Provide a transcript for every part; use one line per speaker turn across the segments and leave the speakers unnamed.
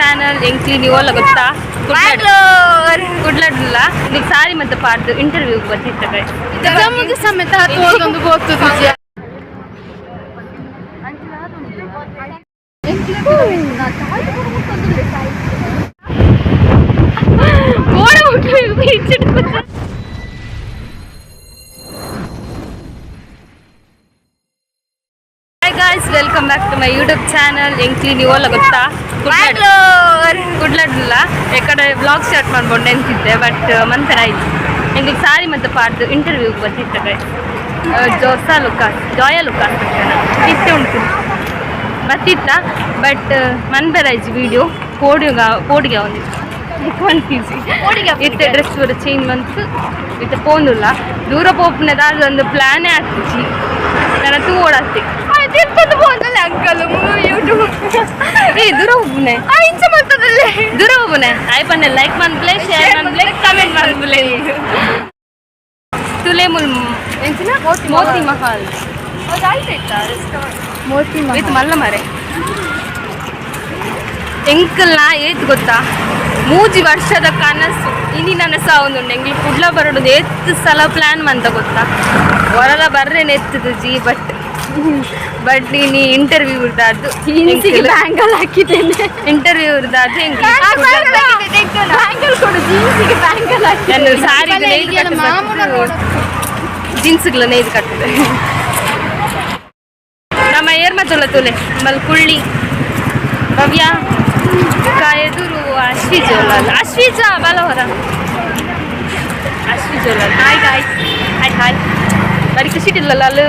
Channel. ಎಂಕ್ಲಿ ನೀವಲ್ಲ ಗೊತ್ತಾ? ಕುಡ್ಲಡ್ಲ ಇಲ್ಲಿ ಸಾರಿ ಮತ್ತೆ ಪಾಡ್ದು ಇಂಟರ್ವ್ಯೂ ಬರ್ತಿರ್ತದೆ.
ನಮಗೆ ಸಮೇತ ಹತ್ತು ಗೊತ್ತುದಿದ್ಯಾ?
Hi guys, welcome back to my YouTube channel. ಎಂಕ್ಲಿ ನೀವಲ್ಲ ಗೊತ್ತಾ? ಕುಡ್ಲಡ್ಲ ಎಕಡೆ ಬ್ಲಾಗ್ ಸ್ಟಾರ್ಟ್ ಮಾಡ್ಕೊಂಡು ನೆನ್ತಿದ್ದೆ, ಬಟ್ ಮಂತರ ಆಯ್ತು. ಎಂಕ್ಲಿಗೆ ಸಾರಿ ಮತ್ತೆ ಪಾಡ್ದು ಇಂಟರ್ವ್ಯೂ ಬರ್ತಿರ್ತದೆ. ಜೋಸಾ ಲುಕಾಸ್, ಜಾಯ ಲುಕಾಸ್ ಇತ್ತೆ ಉಂಟು ಬತ್ತಿತ್ತ, ಬಟ್ ಮನ್ಬೆರಾಯ್ಜಿ ವಿಡಿಯೋ ಪೋಡಿಗ ಪೋಡಿಗೆ ಒಂದಿತ್ತು ಕನ್ಫ್ಯೂಸಿ ಇತ್ತೆ. ಡ್ರೆಸ್ ಪೂರ ಚೇಂಜ್ ಬಂತು. ಇತ್ತೆ ಪೋಂದುಲ್ಲ, ದೂರ ಪೋಪುನ ದಾದ ಒಂದು ಪ್ಲಾನೇ ಆಗ್ತಿಜಿ. ನನ್ನ ತೂ ಓಡಾಸ್ತಿ.
ತಿರ್ತದ್ದು ಹೋದಲ್ಲ ಅಂಕಲ್ ಯೂಟ್ಯೂಬ್.
ಏ, ದೂರ ಹೋಗ್ಬುನೆ.
ಇಂಚ ಮಾಡ್ತದಲ್ಲೇ.
ದೂರ ಹೋಗ್ಬುನೆ. ಆಯ್ ಪನ್ನೆ, ಲೈಕ್ ಮನ್ಪ್ಲೆ, ಶೇರ್ ಮನ್ಪ್ಲೆ, ಕಮೆಂಟ್ ಮನ್ಪ್ಲೆ. ತುಲೆ ಮುಲ್ ಎಂಚಿನ ಮೋತಿ ಮಹಲ್.
ಮೋತಿ.
ಇದು ಮಲ್ಲ ಮರೆ. ಎಂಕಲ್ನ ಏತ್ ಗೊತ್ತಾ, ಮೂಜಿ ವರ್ಷದ ಕನಸು ಇನಿ ನನಸ ಒಂದು ಎಂಗ್ಲಿ ಕುಡ್ಲ ಬರೋದು. ಏತ್ ಸಲ ಪ್ಲಾನ್ ಮಂತ ಗೊತ್ತಾ? ಹೊರಲ ಬರ್ರೇನೆ ಎತ್ತದು ಜಿ, ಬಟ್ ಬಟ್ ನೀ ಇಂಟರ್ವ್ಯೂ ಇರ್ದಾದ್ದು.
ಜೀನ್ಸಿಗೆ ಬ್ಯಾಂಗಲ್ ಹಾಕಿದ್ದೇನೆ.
ಇಂಟರ್ವ್ಯೂ ಇರ್ದಾದ್ದು.
ಬ್ಯಾಂಗಲ್ ಕೊಡು, ಜೀನ್ಸಿಗೆ ಬ್ಯಾಂಗಲ್.
ನಾನು ಸಾರಿಗೆ ನೇಯ್ದು, ಜೀನ್ಸ್ಗಳ ನೇಯ್ದು ಕಟ್ಟಿದೆ. ನಮ್ಮ ಏರ್ ಮತ್ತೊಲ್ಲ ತುಲೆ ನಮ್ಮಲ್ಲಿ ಕುಳ್ಳಿ ಭವ್ಯ ಎದುರು ಅಶ್ವಿಜ ಅಲ್ಲ, Ashwija ಬಲಹೊರ, Ashwija. Hi guys. Hi hi. ಬರೀ ಖುಷಿ ಇಲ್ಲಲ್ಲ. ಅಲ್ಲೂ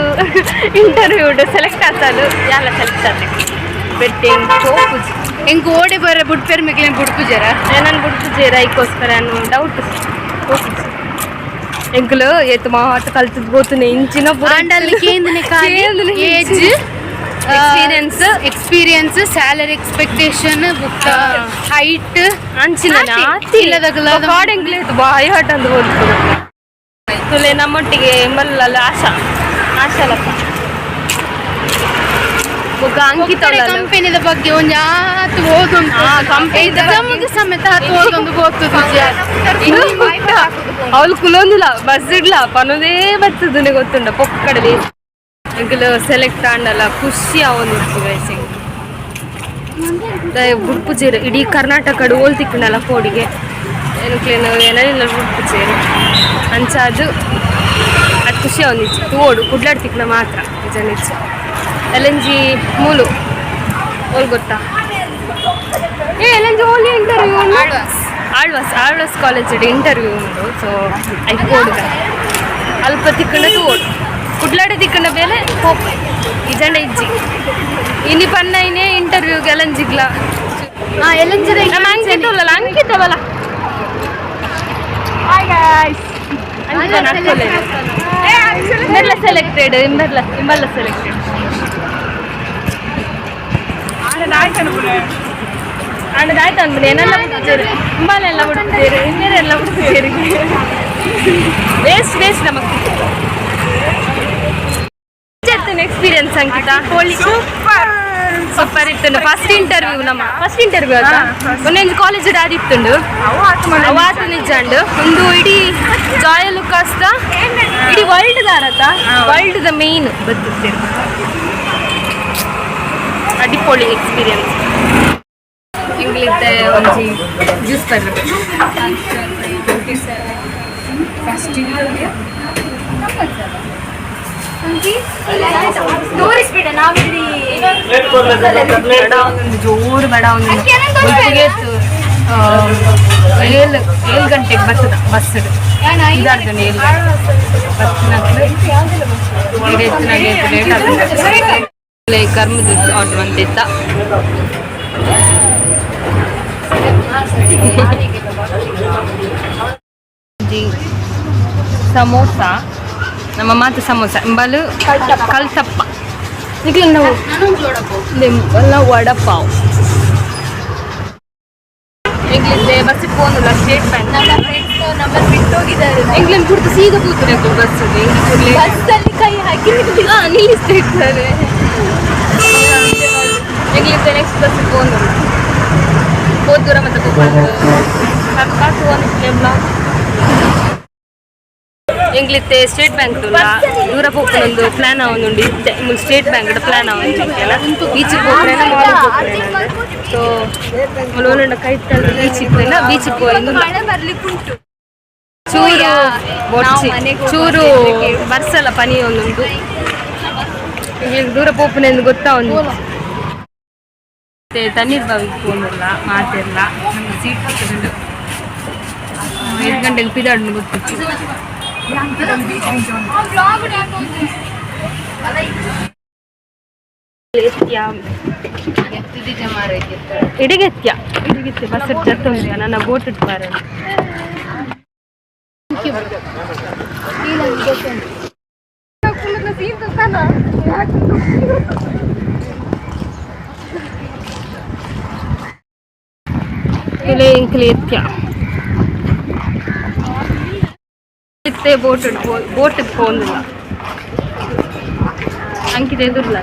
ಇಂಟರ್ವ್ಯೂ ಸೆಲೆಕ್ಟ್ ಆತಲು ಯಾಲ ಸೆಲೆಕ್ಟ್ ಆತೆ ಬೆಟ್ಟಿಂಗ್ ಹೋಪುಜಿ.
ಎಂಕ್ ಓಡೆ ಬರ ಬುಡ್ಪೇರ್ ಮೆಗ್ಲೆ ಬುಡ್ಪುಜರ?
ನಾನು ಬುಡ್ಪುಜೆ, ರೈಕೋಸ್ಕರ ಡೌಟ್ ಹೋಪುಜಿ. ಎಂಕುಲು ಏತ್ ಮಾತ ಕಲ್ತದ್ ಗೋತುನೆ ಇಂಚಿನ.
ಆಂಡಲ್ಲಿ ಕೇಂದ್ರನೆ.
ಕೇಂದ್ನೆ.
Age.
Experience.
Experience, salary expectation, ಬುಕ್ಕ ಹೈಟ್.
ಅಂಚಿನ.
ಆತಿ. ಇಲ್ಲದಗಲ.
ಕಾಡೆಂಗ್ಲೆ ಬಾಯಿ ಹಟ್ ಅಂದ್ ಹೋಗ್ತದೆ. ತುಲೆ ನಮ್ಮೊಟ್ಟಿಗೆ ಮಲ್ಲಲ್ಲ ಆಶಾ, ಆಶಾಲಕ್ಕ ಬೊಕ್ಕ ಅಂಕಿತ.
ಕಂಪನಿದ ಬಗ್ಗೆ ಒಂಜಿ ಆತ್ ಓದೊಂದು.
ಕಂಪನಿದ ಬಗ್ಗೆ.
ಎಕ್ಸಾಮ್ಗೆ ಸಮೇತ ಹತ್ತು ಓದೊಂದು ಗೊತ್ತುದಿದ್ಯಾ?
ಅವಳು ಕುಲೊಂದಿಲ್ಲ, ಬಸ್ ಇಡ್ಲ ಪನೋದೇ ಬರ್ತದನೆ ಗೊತ್ತುಂಡ ಪೊಕ್ಕಡಲಿ. ಎಂಕುಲು ಸೆಲೆಕ್ಟ್ ಆಂಡಲ್ಲ, ಖುಷಿ ಆವೊಂದಿತ್ತು ಗೈಸ್. ಬುಡ್ಪುಜೇರು ಇಡೀ ಕರ್ನಾಟಕಡ್ ಓಲ್ ತಿಕ್ಕುಂಡಲ್ಲ ಕೋಡಿಗೆ ಎನ್ಕ್ಲೇನು ಏನಿಲ್ಲ ಬುಡ್ಪುಜೇರು ಅಂಚಾದು ಅದು ಖುಷಿ ಆವೊಂದಿತ್ತು. ತೋಡು ಕುಡ್ಲಾಡ್ ತಿಕ್ಕುನ ಮಾತ್ರ ನಿಜ ನಿಜ. ಎಲೆಂಜಿ ಮೂಲು ಓಲ್ ಗೊತ್ತಾ? ಏ, ಎಲೆಂಜಿ ಓಲಿ interview? Alva's, Alva's college interview ಉಂಟು. ಸೊ ಐಕ್ ಓಡುಗ. ಅಲ್ಪ ತಿಕ್ಕಂಡ ತೋಡು ಕುಡ್ಲಾಡೆ ತಿಕ್ಕಂಡ ಬೇಲೆ ಹೋಪ್ ಇಜಂಡ ಇಜ್ಜಿ. ಇನಿ ಪನ್ನೈನೇ ಇಂಟರ್ವ್ಯೂಗೆ ಎಲಂಜಿಗ್ಲ.
ಹಾ, ಎಲ್ಲಂಜಿದ.
ನಮ್ಮ ಅಂಕಿತ ಉಲ್ಲಲ್ಲ, ಅಂಕಿತ ಬಲ.
Hi guys.
ಅಂಕಿತ ಇಂಬೆಲ್ಲ ಸೆಲೆಕ್ಟೆಡ್, ಇಂಬೆಲ್ಲ ಇಂಬೆಲ್ಲ ಸೆಲೆಕ್ಟೆಡ್. ಅಣ್ಣದ ಆಯ್ತು ಅಂದ್ಬಿಡಿ. ಏನೆಲ್ಲ ಬಿಡ್ತೀರಿ? ಇಂಬಾಲೆಲ್ಲ ಬಿಡ್ತೀರಿ, ಇನ್ನೇನೆಲ್ಲ ಬಿಡ್ತೀರಿ? ವೇಸ್ಟ್ ವೇಸ್ಟ್ ನಮಗೆ ಎಕ್ಸ್ಪೀರಿಯನ್ಸ್. ಅಂಕಿತ?
ಸೂಪರ್.
ಸೂಪರ್ ಇತ್ತು. ಫಸ್ಟ್ ಇಂಟರ್ವ್ಯೂ, ನಮ್ಮ ಫಸ್ಟ್ ಇಂಟರ್ವ್ಯೂ ಅಲ್ಲ? ಒಂದೊಂದು ಕಾಲೇಜ್ ಆದಿತ್ತುಂಡು. ಅವಾತು ನಿಜಾಂಡು ಒಂದು ಇಡೀ ಜಾಯ ಲುಕಾಸ್ದ ಇಡೀ ವರ್ಲ್ಡ್ ದಾರತ, ವರ್ಲ್ಡ್ the main ಬತ್ತಿತ್ತೇವೆ. ಅಡಿಪೊಳಿ ಎಕ್ಸ್ಪೀರಿಯನ್ಸ್. ಇಂಗ್ಲಿದ್ದೆ ಒಂಜಿ ಜ್ಯೂಸ್ ಬರ್ಬೇಕು.
ಫಸ್ಟ್
ತೋರಿಸ್ಬಿಡ ನಾವಿಲ್ಲಿ.
ಬಡ ಒಂದೊಂದು ಜೋರು ಬಡ ಒಂದು 7 7 ಗಂಟೆಗೆ ಬರ್ತದ ಬಸ್. ಇದಾರ್ದನೆ 7 ಗಂಟೆ ಲೇಟ್ ಆಗ್ತದೆ. ಕರ್ಮದ ಆರ್ಡರ್ ಅಂತಿತ್ತ. ಜಿ ಸಮೋಸ, ನಮ್ಮ ಮಾತು ಸಮೋಸ ಇಂಬಲು ಕಲ್ತಪ್ಪ ನಿಕ್ಲ ನಾವು ನಿಂಬಲ್ಲ ವಡಪಾವ್. ಎಂಗ್ಲಿದ್ದೆ ಬಸ್ ಪೋನುಲ್ಲ ಸ್ಟೇಟ್ ಬ್ಯಾಂಕ್.
ನಮ್ಮ ಫ್ರೆಂಡ್ಸ್ ನಮ್ಮನ್ನು ಬಿಟ್ಟು ಹೋಗಿದ್ದಾರೆ.
ಎಂಗ್ಲನ್ ಪುಡ್ತು ಸೀದಾ ಕೂತುನೆ ಬಸ್.
ಬಸ್ ಅಲ್ಲಿ ಕೈ ಹಾಕಿ.
ಹಾ, ನಿಲ್ಲಿಸ್ತಿರ್ತಾರೆ. ಎಂಗ್ಲಿದ್ದೆ ನೆಕ್ಸ್ಟ್ ಬಸ್ ಪೋನುಲ್ಲ. ಪೋದು ದೂರ ಮತ್ತೆ ಬ್ಲಾಗ್ ಎಂಗ್ಲಿತ್ತೆ ಸ್ಟೇಟ್ ಬ್ಯಾಂಕ್ ದೂರ ಪೋಪುನೊಂದು ಪ್ಲಾನ್ ಅವನುಂಡು ಇತ್ತೆ ಮುಲ್ ಸ್ಟೇಟ್ ಬ್ಯಾಂಕ್ ಪ್ಲಾನ್ ಅವನು ಬೀಚಿಗೆ ಪೋಪುನ ಮಾಲ್ ಪೋಪುನ ಸೊ ಮುಲ್ ಓಲುಂಡ ಕೈತಲ್ ಬೀಚ್ ಇಪ್ಪುನ ಬೀಚಿಗೆ ಪೋಯಿಂದು
ಮಳೆ ಬರ್ಲಿಕ್ಕೆ ಉಂಟು
ಚೂರು ಬೊಡ್ಚಿ ಚೂರು ಬರ್ಸಲ ಪನಿ ಒಂದುಂಡು ಎಂಗ್ಲಿಗ್ ದೂರ ಪೋಪುನ ಎಂದು ಗೊತ್ತಾ ಒಂದು ಮತ್ತೆ ತಣ್ಣೀರ್ ಬಾವಿಗೆ ಪೋಂದಿಲ್ಲ ಮಾತಿಲ್ಲ ನಮ್ಗೆ ಸೀಟ್ ಸಿಕ್ಕುದುಂಡು 5 ಗಂಟೆಗೆ ಪಿದಾಡ್ನು ಗೊತ್ತಿತ್ತು. ಇಡಿಗೆತ್ಯ ಇಡಿಗೆತ್ಯ ಬಸ್ ಜತ್ತೊಂದು ನನ್ನ ಬೋಟ್ ಇಟ್ಪಾರೆ. ಇಲ್ಲಿ ಇಂಕ್ಲಿ ಎತ್ಯ ಇತ್ತೆ ಬೋಟ್ ಬೋಟ್ ಪೋಂದಿಲ್ಲ ಅಂಕಿತ ಎದುರ್ಲ.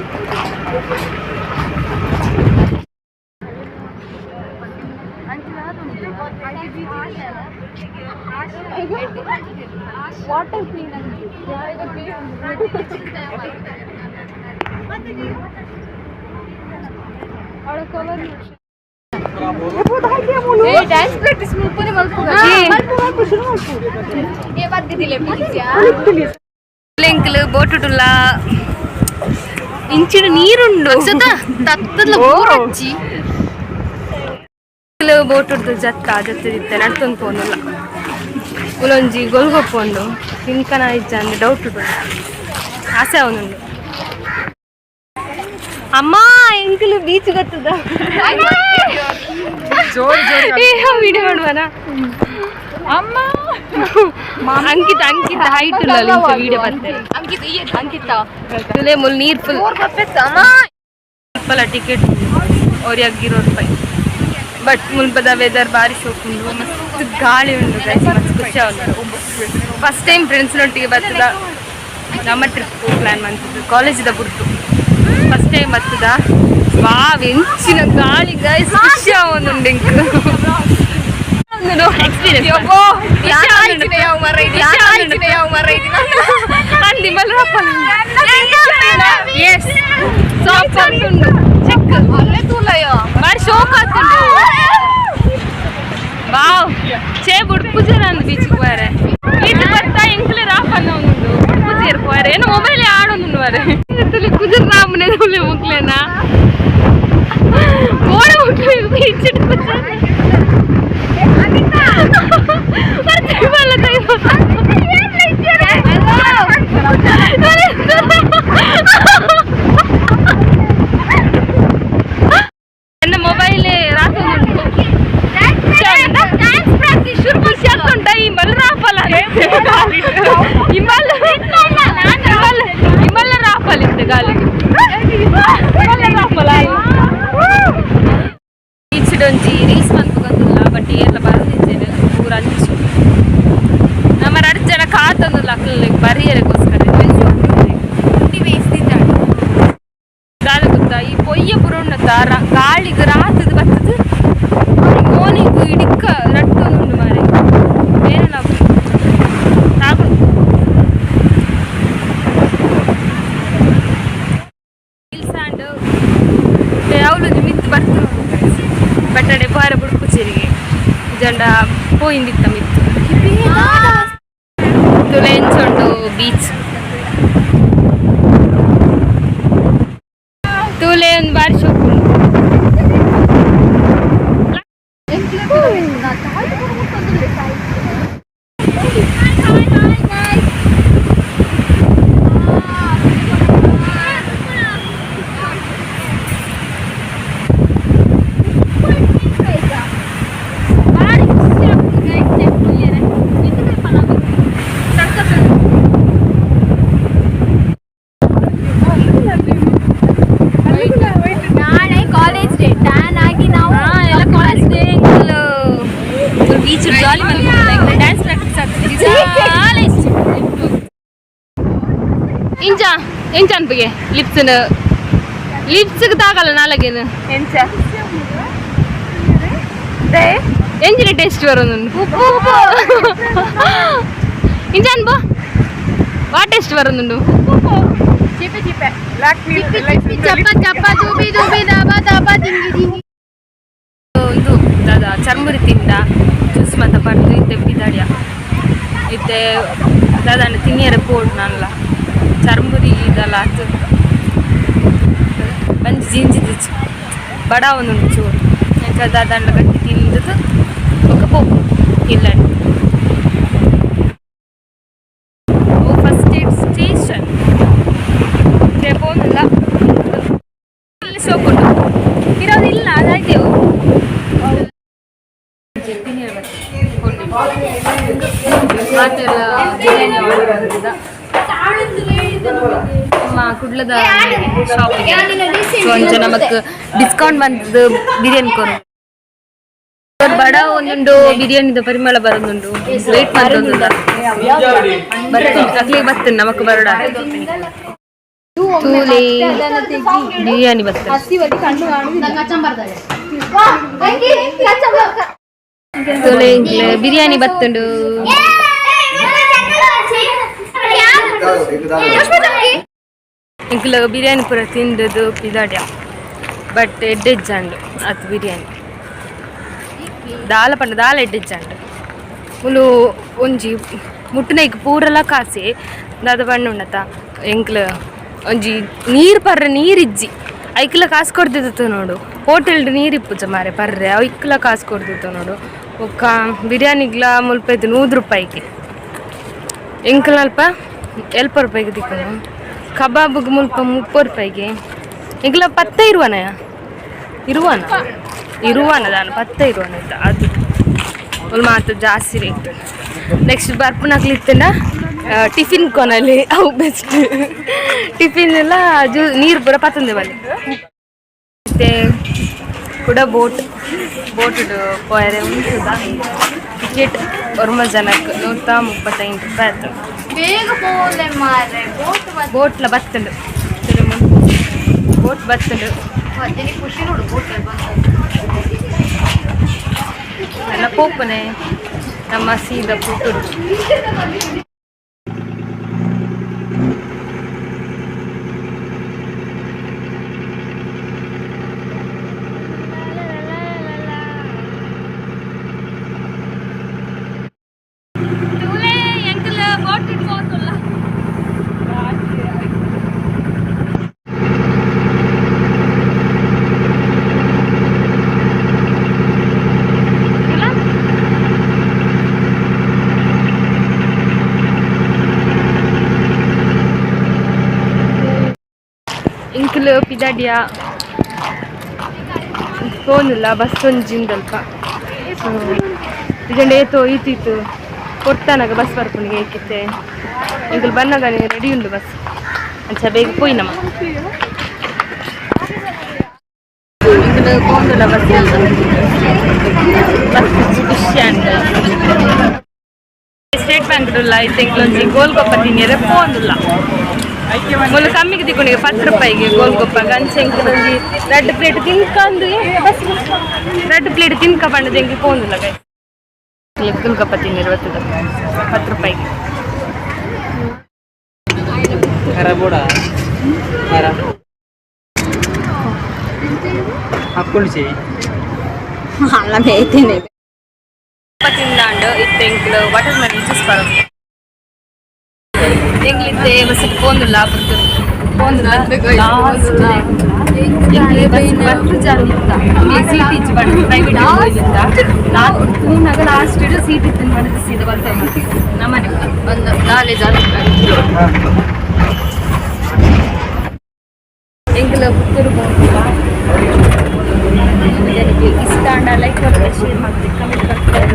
ವಾಟರ್ ಕ್ಲೀನ್ ಡ್ಯಾನ್ಸ್ ಪ್ರಾಕ್ಟೀಸ್ ಮುಲ್ಪನೆ ಮಲ್ಪು ಮಲ್ಪು ಶುರು ಮಲ್ಪು ಏ ಬದ್ದಿದಿಲ್ಲ ಪ್ಲೀಸ್.
ಎಂಕ್ಲು ಬೋಟ್ ಉಡುಲ್ಲ ಇಂಚಿನ ನೀರುಂಡು.
ತತ್ತದ ಪೂರಚ್ಚಿ.
ಬೋಟ್ ಉಡ್ದು ಜತ್ತ ಜತ್ತದಿತ್ತೆ ನಡ್ತೊಂದು ಪೋಂದುಲ್ಲ ಉಲೊಂಜಿ ಗೊಲ್ಗೊಪ್ಪೊಂಡು ತಿನ್ಕನ ಇಜ್ಜ ಅಂದ್ ಡೌಟ್ ಉಂಡು ಆಸೆ ಅವನುಂಡು ಅಮ್ಮ ಎಂಕಲು ಬೀಚ್ ಗೊತ್ತದ.
ಜೋರ್ ಜೋರ್.
ಏ ವಿಡಿಯೋ ಮಾಡುವನ.
ಅಮ್ಮ.
ಅಂಕಿತ ಅಂಕಿತ ಹೈಟ್ ಉಲ್ಲ ವಿಡಿಯೋ ಬರ್ತಾರೆ.
ಅಂಕಿತ ಈ ಅಂಕಿತ.
ತುಲೆ ಮುಲ್ ನೀರ್ ಫುಲ್ ಟಿಕೆಟ್ ಅವ್ರಿಗೆ 20 ರೂಪಾಯಿ. ಬಟ್ ಮುಲ್ಪದ ವೆದರ್ ಬಾರಿ ಶೋಕ್ ಉಂಡು, ಮಸ್ತ್ ಗಾಳಿ ಉಂಡು ಗೈಸ್, ಮಸ್ತ್ ಖುಷಿ ಆಗುಂಡು. ಫಸ್ಟ್ ಟೈಮ್ ಫ್ರೆಂಡ್ಸ್ನೊಟ್ಟಿಗೆ ಬರ್ತದ. ನಮ್ಮ ಟ್ರಿಪ್ ಪ್ಲಾನ್ ಮಾಡ್ತಿದ್ದು ಕಾಲೇಜಿದ ಬುಡ್ತು ಫಸ್ಟ್ ಟೈಮ್ ಬರ್ತದ. ವಾವ್, ಎಂಚಿನ ಗಾಳಿ ಗೈಸ್, ಖುಷಿ ಆವೊಂದುಂಡು ಎಂಕ್. ಎಕ್ಸ್ಪೀರಿಯನ್ಸ್. ಅಂದಿ ಎಸ್ ಸೂಪರ್ ಉಂಡು ಚೆಕ್. ಬಾರಿ ಶೋಕ್ ಆತುಂಡು. ವಾವ್, ಚೇ ಬುಡ್ಪುಜರ ಅಂದ್ ಬೀಚಿಗೆ ಬಾರೆ ಈತ ಬರ್ತಾ ಎಂಕ್ಲೆ ರಾಪನ್ನ ಉಂಡು ಬುಡ್ಪುಜೇರ್ ಪೋರೆ ಏನು ಮೊಬೈಲ್ ಆಡೊಂದುಂಡು ಬಾರೆ ತುಲಿ ಕುಜರ್ ರಾಮನೆ ತುಲಿ ಮುಕ್ಲೆನಾ ಗೋಡ ಮುಕ್ಲೆ ಬೀಚ್ ಕುಜರ್ ಬಲ್ಲ. ನನ್ನ ಮೊಬೈಲ್ ರಾತ್ರಿ
ಡ್ಯಾನ್ಸ್ ಪ್ರಾಕ್ಟೀಸ್ ಶುರು.
ಖುಷಿ ಆಗ್ತುಂಟ. ಈ ಮಲ್ಲ ರಾಪಲ್ಲ ಇಮ್ಮಲ್ಲ ಇಮ್ಮಲ್ಲ ಇಮ್ಮಲ್ಲ ರಾಪಲ್ ಇತ್ತು ಗಾಲಿಗೆ ಇಮ್ಮಲ್ಲ ರಾಪಲ್ಲ. ಈಚಿಡೊಂಜಿ ರೀಲ್ಸ್ ಮನ್ಪುಗಂದುಲ್ಲ ಬಟ್ ಏರ್ಲ ಬರದಿದ್ದೇನೆ ಪೂರ ಅಂಚು ನಮ್ಮ ರಡ್ಡ್ ಜನ ಕಾತೊಂದುಲ್ಲ ಅಕ್ಲೆ ಬರಿಯರೆಗೋಸ್ಕರ. ದಾದ ಗೊತ್ತಾ, ಈ ಪೊಯ್ಯ ಪುರುಣ್ಣತ ಗಾಳಿಗೆ ರಾತದ ಬರ್ತದ ಮೋನಿಗ್ ಇಡಿಕ್ಕ ರಟ್ಟೊಂದುಂಡು ಮಾರೆ ಬೇರೆ ನಾವು ತಾಗುಂಡು ಹಿಲ್ಸ್ ಆಂಡ್ ಅವಳೊಂದು ಮಿತ್ತು ಬರ್ತದೆ ಬಟ್ಟಡೆ ಬಾರ ಬುಡ್ಪುಚೇರಿಗೆ ಜಂಡ ಪೋಯಿಂದಿತ್ತ ಮಿತ್ತು ತುಲೆಂಚುಂಡು ಬೀಚ್ ತೂಲೆ ಒಂದು ಬಾರಿ ಶೋಕು ಉಂಡು. ಬಾರಿ ಖುಷಿ ಆಗ್ತದೆ guys, ತೂಯೆರೆ. ಸಖತ್ ಉಂಡು.
ನಾಳೆ ಕಾಲೇಜ್ ಡೇ ಟ್ಯಾನ್ ಆಗಿ ನಾವು
ಹಾ, ಎಲ್ಲ ಕಾಲೇಜ್ ಡೇ ಬೀಚ್ ಜಾಲಿ ಮಲ್ಕೊಂಡು ಡ್ಯಾನ್ಸ್ ಪ್ರಾಕ್ಟೀಸ್ ಆಗ್ತದೆ. ಜಾಲಿ ಇಂಚ ಎಂಚ ಅನ್ಪಿಗೆ ಲಿಪ್ಸ್ನ ಲಿಪ್ಸ್ಗೆ ತಾಗಲ್ಲ ನಾಲಗೇನು.
ಎಂಚ?
ಎಂಜಿನ ಟೇಸ್ಟ್ ಬರೋದು ಉಪ್ಪು ಉಪ್ಪು ಇಂಜಾನ್ ಬೋ ವಾ ಟೇಸ್ಟ್ ಬರೋದುಂಡು.
ಚಿಪೆ ಚಿಪೆ ಚಪ್ಪ ಚಪ್ಪ ದೂಬಿ ದೂಬಿ ದಾಬಾ ದಾಬಾ ದಿಂಗಿ ದಿಂಗಿ.
ಒಂದು ದಾದ ಚರ್ಮುರಿ ತಿಂದ, ಜ್ಯೂಸ್ ಮಾತ ಪರ್ದು ಇತ್ತೆ ಪಿದಾಡ್ಯ. ಇತ್ತೆ ದಾದಾನ ತಿನ್ನಿಯರ ಪೋಡು ನಾನ್ಲ ಚರ್ಮುರಿ ಇದೆಲ್ಲ ಆತು. ಬಂಜಿ ಜಿಂಜಿದಿಚ್ಚು ಬಡ ಒಂದುಂಡು ಚೂರು. ಅಂಚ ದಾದಾಂಡ ಗಟ್ಟಿ ತಿಂದದ್ದು ಬೊಕ್ಕ ಪೋಪು ಇಲ್ಲ. ಫಸ್ಟ್ ಏಡ್ ಸ್ಟೇಷನ್ ಪೋನುಲ್ಲ ಶೋಕುಂಡು ಇರೋದಿಲ್ಲ ಅದಾಯ್ತೇವು. ಮಾತೆಲ್ಲ ಬಿರಿಯಾನಿ ಆರ್ಡರ್ ಬಂದಿದ್ದ ನಮ್ಮ ಕುಡ್ಲದ ಶಾಪಿಗೆ. ಸೊ ಅಂಚ ನಮಕ್ ಡಿಸ್ಕೌಂಟ್ ಬಂದದ್ದು ಬಿರಿಯಾನಿ ಕೊರು. ಬಡ ಒಂದುಂಡು, ಬಿರಿಯಾನಿದ ಪರಿಮಳ ಬರೋದುಂಡು. ವೇಟ್ ಮಾಡ್ತೊಂದುಲ್ಲ ಬರ್ತುಂಡು, ಅಕ್ಲಿಗೆ ಬರ್ತೇನೆ ನಮಕ್ ಬರೋಡ. ತೂಲೆ ಬಿರಿಯಾನಿ ಬರ್ತದೆ. ತೂಲೆ ಇಂಕ್ಲೆ ಬಿರಿಯಾನಿ ಬತ್ತುಂಡು. ಇಂಕ್ಲ ಬಿರಿಯಾನಿ ಪೂರ ತಿಂದದ್ದು ಪಿದಾಡ್ಯ. ಬಟ್ ಎಡ್ಡೆಜ್ಜಾಂಡು ಅತ್ ಬಿರಿಯಾನಿ ದಾಲ ಪಂಡ ದಾಲ ಎಡ್ಡೆಜ್ಜಾಂಡು. ಮುಲು ಒಂಜಿ ಮುಟ್ಟುನೈಕ್ ಪೂರಲ ಕಾಸೆ. ದಾದ ಪಂಡ ಉಂಡತ ಎಂಕ್ಲ ಒಂಜಿ ನೀರು ಪರ್ರೆ ನೀರಿಜ್ಜಿ, ಐಕ್ಲ ಕಾಸು ಕೊಡ್ತಿತ್ತು ನೋಡು. ಹೋಟೆಲ್ ನೀರು ಇಪ್ಪುಜ ಮಾರೆ ಪರ್ರೆ, ಐಕ್ಲ ಕಾಸು ಕೊಡ್ತಿತ್ತು ನೋಡು. ಬೊಕ್ಕ ಬಿರಿಯಾನಿಗ್ಲ ಮುಲ್ಪ ಇತ್ತು 100 ರೂಪಾಯಿಗೆ, ಎಂಕ್ಲ ಅಲ್ಪ 70 ರೂಪಾಯಿಗೆ ತಿಕ್ಕುನು. ಕಬಾಬ್ಗೆ ಮುಲ್ಪ 30 ರೂಪಾಯಿಗೆ. ಎಂಕ್ಲ ಪತ್ತೆ ಇರುವನ ಇರುವನ ಇರುವನ ದಾನ ಪತ್ತೆ ಇರುವನ ಇತ್ತ ಅದು ಒಂದು ಮಾತು ಜಾಸ್ತಿ ರೇಟ್. ನೆಕ್ಸ್ಟ್ ಬರ್ಪುನಕ್ಲಿತ್ತಂಡ ಟಿಫಿನ್ ಕೊನಲ್ಲಿ ಅವು ಬೆಸ್ಟ್. ಟಿಫಿನ್ ಎಲ್ಲ ಜೂ ನೀರು ಪೂರ ಪತ್ತೊಂದೆ ಬಲ್ಲಿ. ಮತ್ತೆ ಕೂಡ ಬೋಟ್ ಬೋಟ್ ಪೋಯರೆ ಉಂಟುದ. ಟಿಕೆಟ್ ಒರ್ಮ ಜನಕ್ಕೆ 135 ರೂಪಾಯಿ ಆಯ್ತು.
ಬೇಗ ಪೋಲೆ ಮಾರ್ರೆ ಬೋಟ್.
ಬೋಟ್ಲ ಬತ್ತುಂಡು, ಬೋಟ್ ಬತ್ತುಂಡು.
ಖುಷಿ ನೋಡು ಬೋಟ್.
ಎಲ್ಲ ಪೋಪನೆ ನಮ್ಮ ಸೀದಾ ಪುತ್ತೂರು. ಇಂಕುಲು ಪಿದಾಡಿಯ ಫೋನುಲ್ಲ ಬಸ್ ಒಂಜಿಂದಲ್ಪ. ಸೊ ಇಜಂಡ ಏತೋ ಈತೀತು ಕೊಡ್ತಾನಾಗ ಬಸ್ ಬರ್ಪುನಿಗೆ ಏಕಿತ್ತೆ. ಇಂಕುಲು ಬನ್ನಗ ರೆಡಿ ಉಂಡು ಬಸ್. ಅಂಚ ಬೇಗ ಪೋಯಿ ನಮ್ಮ. ಇಂಕುಲು ಪೋಂದುಲ್ಲ ಬಸ್ ಬಸ್ ಖುಷಿ ಅಂಡ್ ಸ್ಟೇಟ್ ಬ್ಯಾಂಕ್ ಉಲ್ಲ. ಇತ್ತೆ ಇಂಕ್ಲೊಂಜಿ ಗೋಲ್ಗೊಪ್ಪ ತಿನ್ನಿಯರೆ ಪೋಂದುಲ್ಲ. ಮುಲು ಕಮ್ಮಿಗೆ ತಿಕ್ಕೊಂಡಿಗೆ 10 ರೂಪಾಯಿಗೆ ಗೋಲ್ಗೊಪ್ಪ. ಅಂಚ ಇಂಕ್ಲೊಂಜಿ ರಡ್ಡ್ ಪ್ಲೇಟ್ ತಿನ್ಕಂದು ಬಸ್ ರಡ್ಡ್ ಪ್ಲೇಟ್ ತಿನ್ಕ ಪಂಡದ ಎಂಕ್ ಪೋಂದುಲ್ಲ. ಗೋಲ್ಗಪ್ಪ ತಿನ್ನಿರು ಬರ್ತದ 10 ರೂಪಾಯಿಗೆ.
ಖರ ಬೋಡ ಖರ ಹಾಕೊಂಡು.
ಅಲ್ಲ ಬೇಯ್ತೇನೆ.
ತಿಂದಾಂಡು ಇತ್ತೆ ಎಂಕ್ಲು ವಾಟರ್ ಮೆಲನ್ ಜ್ಯೂಸ್ ಬರೋದು. ಎಂಕ್ಲಿತ್ತೆ ಬಸ್ ಪೋಂದುಲ್ಲ ಪುತ್ತೂರು ಪೋಂದುಲ್ಲ. ಸೀಟ್ ಇಚ್ಚು ಬಟ್ ಪ್ರೈವೇಟ್ ತೂನಾಗ ಲಾಸ್ಟ್ ಸೀಟ್ ಇತ್ತು ಮಾಡಿದ ಸೀದಾ ಬರ್ತೇವೆ ನಮ್ಮನೆ.
ಒಂದು ನಾಳೆ ಜಾತ್ರೆ.
ಎಂಕ್ಲ ಪುತ್ತೂರು ಪೋಂದುಲ್ಲ. ಜನಕ್ಕೆ ಇಷ್ಟ ಆಂಡ ಲೈಕ್ ಮಾಡ್ತಾರೆ, ಶೇರ್ ಮಾಡ್ತಾರೆ, ಕಮೆಂಟ್ ಮಾಡ್ತಾರೆ.